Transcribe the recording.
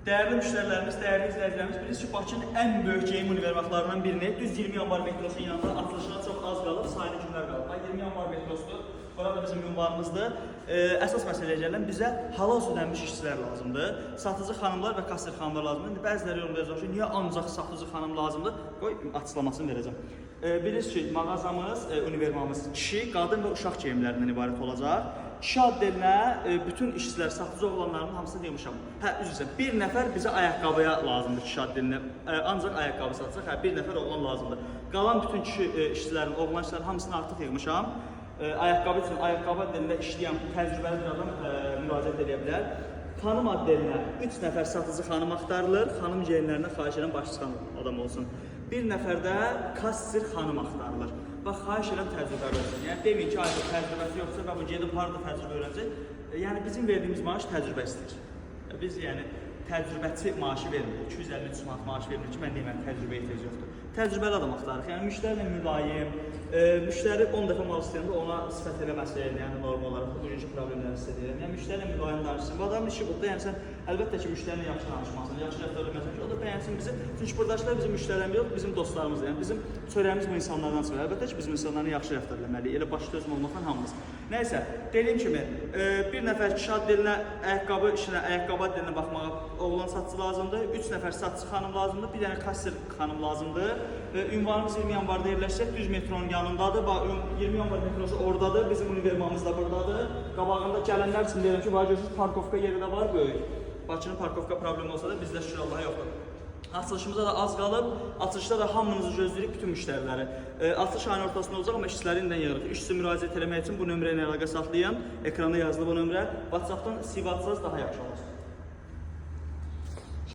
Dəyərli müştərilərimiz, dəyərli izləyicilərimiz, bilirsiniz ki, Bakının ən böyük geyim univermaqlarından birini düz 20 yanvar metrosunun yanında açılışına çox az qalıb, sayılı günlər qalıb. Bax, 20 yanvar metrosudur. Bura da bizim ünvanımızdır. Əsas məsələyə gələn bizə halal süd əmmiş işçilər lazımdır. Satıcı xanımlar və kassir xanımlar lazımdır. İndi bəziləri yorumda yazır ki, niyə ancaq satıcı xanım lazımdır? Qoy açıqlamasını verəcəm. Bilirsiniz ki, mağazamız, univermamız kişi, qadın və uşaq geyimlərindən ibarət olacaq. Kişi addelinə bütün işçilər, satıcı oğlanların hamısını yığmışam. Hə, üzr istəyirəm. Bir nəfər bizə ayaqqabıya lazımdır kişi addelinə. Ancaq ayaqqabı satacaq. Hə, bir nəfər oğlan lazımdır. Qalan bütün kişi işçilərin, oğlan işçilərin hamısını artıq yığmışam. Ayaqqabı üçün ayaqqabı addelində işləyən təcrübəli bir adam müraciət edə bilər. Xanım addelinə 3 nəfər satıcı xanım axtarılır. Xanım geyimlərinə xahiş edirəm başı çıxan adam olsun. Bir nəfər də kassir xanım axtarılır. Bax, xahiş edirəm təcrübəli olsun. Yəni deməyin ki, ay bu təcrübəsi yoxsa və bu gedib harda təcrübə öyrənəcək. Yəni bizim verdiyimiz maaş təcrübə istəyir. Biz yəni təcrübəçi maaşı vermirik. 253 manat maaş vermirik ki, mən deyim, mən təcrübəyə ehtiyac yoxdur. Təcrübəli adam axtarırıq. Yəni müştəri ilə mülayim, müştəri 10 dəfə mal istəyəndə ona sifət eləməsin, yəni normal olaraq bugünkü problemləri hiss edirəm. Yəni müştəri ilə mülayim danışsın. Bu adamın işi budur. Yəni sən əlbəttə ki, müştəri ilə yaxşı danışmalısan, yaxşı rəftar etməlisən ki, o da bəyənsin bizi. Çünki buradakılar bizim müştərilərimiz yox, bizim dostlarımızdır. Yəni bizim çörəyimiz bu insanlardan çıxır. Əlbəttə ki, bizim insanlarla yaxşı rəftar eləməliyik. Elə baş dözmə olmaqla hamımız. Nəysə, dediyim kimi, bir nəfər kişi addelinə ayaqqabı işinə, ayaqqabı addelinə baxmağa oğlan satıcı lazımdır. 3 nəfər satıcı xanım lazımdır, bir dənə kassir xanım lazımdır. Ünvanımız 20 yanvarda yerləşəcək, düz metronun yanındadır. Bax, 20 yanvar metrosu oradadır, bizim univermamız da buradadır. Qabağında gələnlər üçün deyirəm ki, bax görürsünüz, parkovka yeri də var böyük. Bakının parkovka problemi olsa da bizdə şükür Allaha yoxdur. Açılışımıza da az qalıb. Açılışda da hamınızı gözləyirik, bütün müştəriləri. Açılış ayının ortasında olacaq, amma işçiləri indidən yığırıq. İşçi müraciət eləmək üçün bu nömrə ilə əlaqə saxlayın. Ekranda yazılı bu nömrə. WhatsApp-dan CV atsanız daha yaxşı olar.